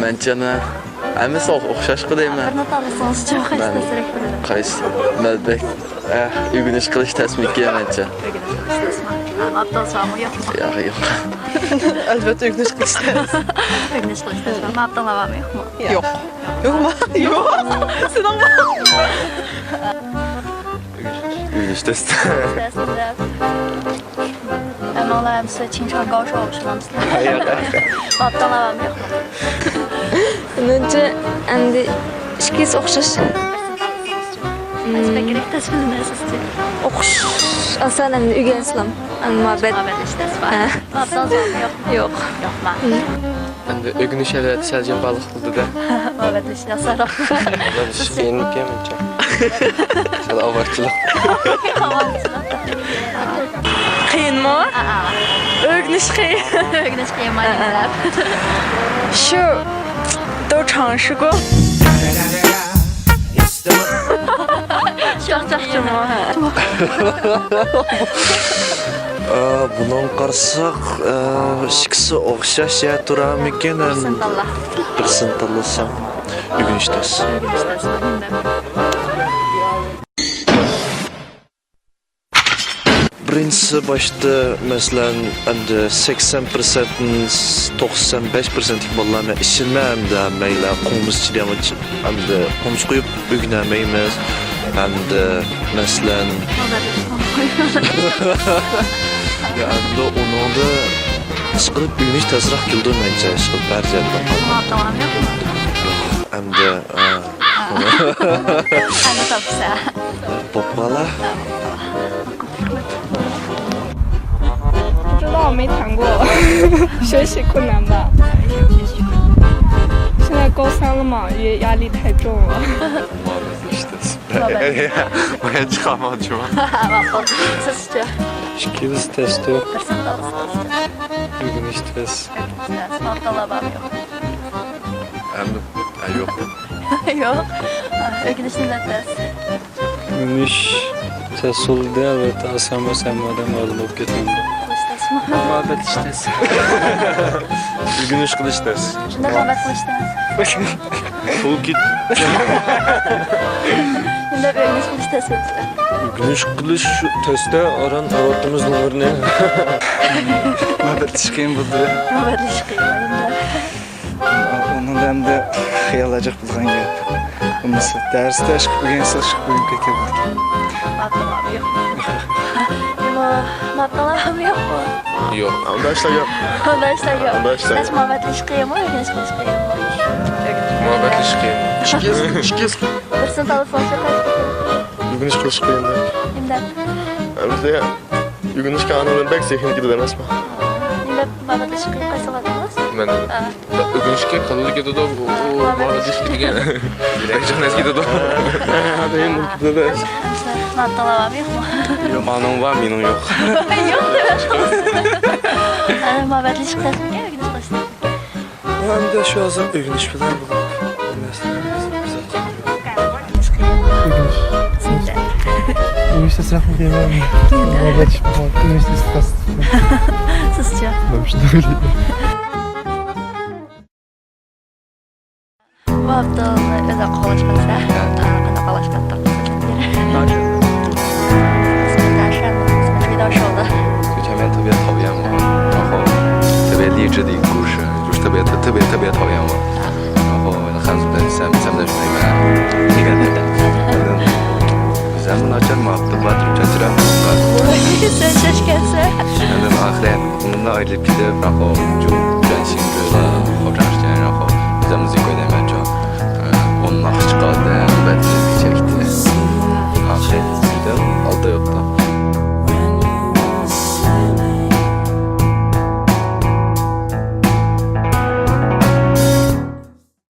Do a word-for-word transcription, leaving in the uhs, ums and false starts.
مەنچە مەن ھەممىسى ئوخ-، ئوخشاشقۇ دەيمەن. بىرنى تاللىسىڭىزچۇ، قايسىسىدا مەن سېرىك بولىدۇ؟ قايسى؟ مەن بەك، ئە، ئۆگىنىش قىلىش تەسمىكى مەنچە. ئۆگىنىش قىلىش تەسمە. ئابدۇللا بارمۇ، يوقمۇ؟ ياق، يوق. ئەلۋەتتە، ئۆگىنىش قىلىش تەس. ئۆگىنىش قىلىش تەسمە. ئابدۇللا بارمۇ، يوقمۇ؟ يوق. يوقمۇ؟ يوق. سېنىڭ بار؟ ئۆگىنىش تەس. تەس. ھەممىڭلار ھەممىسى چىڭچاڭ گاۋشاۋ ئوخشىمامسىلەر؟ ياق. ئابدۇللا بارمۇ، يوقمۇ؟ مېنىڭچە، ئەمدى ئىككىسى ئوخشاش. قايسى بەكرەك تەس بىلىنەسىزچە؟ ئوقۇش ئاسان، ئەمدى ئۆگەنسىلام. ئەمما مۇھەببەت. مۇھەببەت ئىشتەسى بار. ھە. مۇھەببەت ئازامۇ يوقمۇ؟ يوق. يوقما؟ مم. ئەمدى ئۆگىنىش ئەلۋەتتە سەل جاپالىق بولدى-دە. مۇھەببەت ئىشتەسى ئازراق. مۇھەببەت ئىشى قىيىنمىكەن مەنچە؟ سەل ئاۋارىچىلىق. ئاۋارىچىلىق. قىيىنمۇ؟ ئا-، ئا. ئۆگىنىش قىيىن. ئۆگىنىش قىيىنمۇ دەپ. شۇ دو چاڭشىگو. چاقچاقچىمۇ، ھە. ئا، بۇنىڭغا قارىساق، ئا، ئىككىسى ئوخشاش يا تۇرامىكىن؟ بىرسىنى تاللا. بىرسىنى تاللىسام، ئۆگىنىش تەس. ئۆگىنىش تەس. بىرىنچىسى باشتا، مەسىلەن، ئەمدى سەكسەن پىرسەنت، توقسان بەش پىرسەنتلىك بالىلار مەن ئىشىنىمەن، ئەمدى ھەممەيلەن قومۇس چىدىيالمايدۇ، ئەمدى قومۇس قويۇپ ئۆگىنەلمەيمىز. ئەمدى، مەسىلەن، يا، ئەمدى ئۇنىڭدا ئىشقىلىپ ئۆگىنىش تەسرەك كېلىدۇ، مەنچە، ئىشقىلىپ بەر جەھەتتىن. ئەمدى، ئا. ئەمدى تاپسا. بوپقالا. 不知道，没谈过，学习困难吧？现在高三了嘛，也压力太重了。 مۇھەببەت ئىشتەس. مۇھەببەت. مەن چىقارماقچىمەن. ماقۇل. سىزچە؟ ئىككىلىسى تەستۇ. بىرسىنى تاللىسىڭىزچە؟ ئۆگىنىش تەس. ئۆگىنىش تەس. ماقۇل، بارمۇ يوقمۇ؟ ئەمدى، ھە، يوق. يوق. ئۆگىنىشنى دەپ تەس. ئۆگىنىش تەس بولدى، ئەلۋەتتە، ئاسان بولسا ھەممە ئادەم ئالىم بولۇپ كېتەمدۇ؟ قىلىش تەسمۇ؟ مۇھەببەت ئىشتەس. ئۆگىنىش قىلىش تەس. شۇنداق مۇھەببەت قىلىش تەس. پۇل كېت. شۇنداق ئۆگىنىش قىلىش تەس بولسا. ئۆگىنىش قىلىش تەستە ئاران ئاۋاتىمىز نومۇرنى. مۇھەببەتلىشىش قىيىن بولدى. مۇھەببەتلىشىش قىيىن. ئۇنىڭدا ئەمدى خىيال ئاجىق بولغان گەپ. بولمىسا دەرستە ئىشقىپ ئۆگەنسە ئىشقىپ ئۆگىنىپ كەتكەن بولىدىكەن. ماپتىڭلارمۇ يوقمۇ؟ ماپتىڭلارمۇ يوقمۇ؟ يوق، ئۇنداق ئىشلار يوق. ئۇنداق ئىشلار يوق. ئۇنداق ئىشلار يوق. مۇھەببەتلىشىش قىيىنمۇ، ئۆگىنىش قىلىش قىيىنمۇ؟ مۇھەببەتلىشىش قىيىن. ئىككىسى، ئىككىسى. بىرسىنى تاللىسىڭىز قايسى؟ ئۆگىنىش قىلىش قىيىن. نېمە دەپ؟ ئەمدى ئۆگىنىشكە ئانىڭدىن بەك زېھىن كېتىدۇ ئەمەسمۇ؟ نېمە دەپ مۇھەببەتلىشىش قىيىن، قايسى ۋاقىت؟ مەن ھە. ئۆگىنىشكە كاللا كېتىدۇ، ئۇ، ئۇ مۇھەببەتلىشىش دېگەن. يۈرەك جان كېتىدۇ. ماپتىڭلار بارمۇ يوقمۇ؟ يوق، ئانىڭ بار، مېنىڭ يوق. يوق دېمەڭ. مۇھەببەتلىشىش تەسمىكەن، ئۆگىنىش قىلىش تەسمىكەن. ئەمدى شۇ ھازىر ئۆگىنىش بىلەن بولۇپ، ئۆگىنىش. ئۆگىنىش تەسرەكمۇ دەيمەن. مۇھەببەتلىشىش، ئۆگىنىش تەس. سىزچە؟ مەن شۇنداق ئويلايمەن. بۇ ھەپتىنى ئۆزۈڭ قوغلاشقانسەن. ھە. قانداق قوغلاشقانتىڭ؟ خىزمەتداشىڭ، خىزمەت ۋىدېئو شوۋدا. 就前面特别讨厌我，然后特别励志的一个故事，就是特别特别特别讨厌我。然后 خەنزۇ بىلەن سەن، سەن بىلەن شۇنداق. بىزەممۇ ناچار ماپتۇ باتۇر چاچرا. سەن شەشكەنسەن. ئاندىن ئاخىرى ئۇنىڭ بىلەن ئايرىلىپ كېتىپ، راقو جۇ.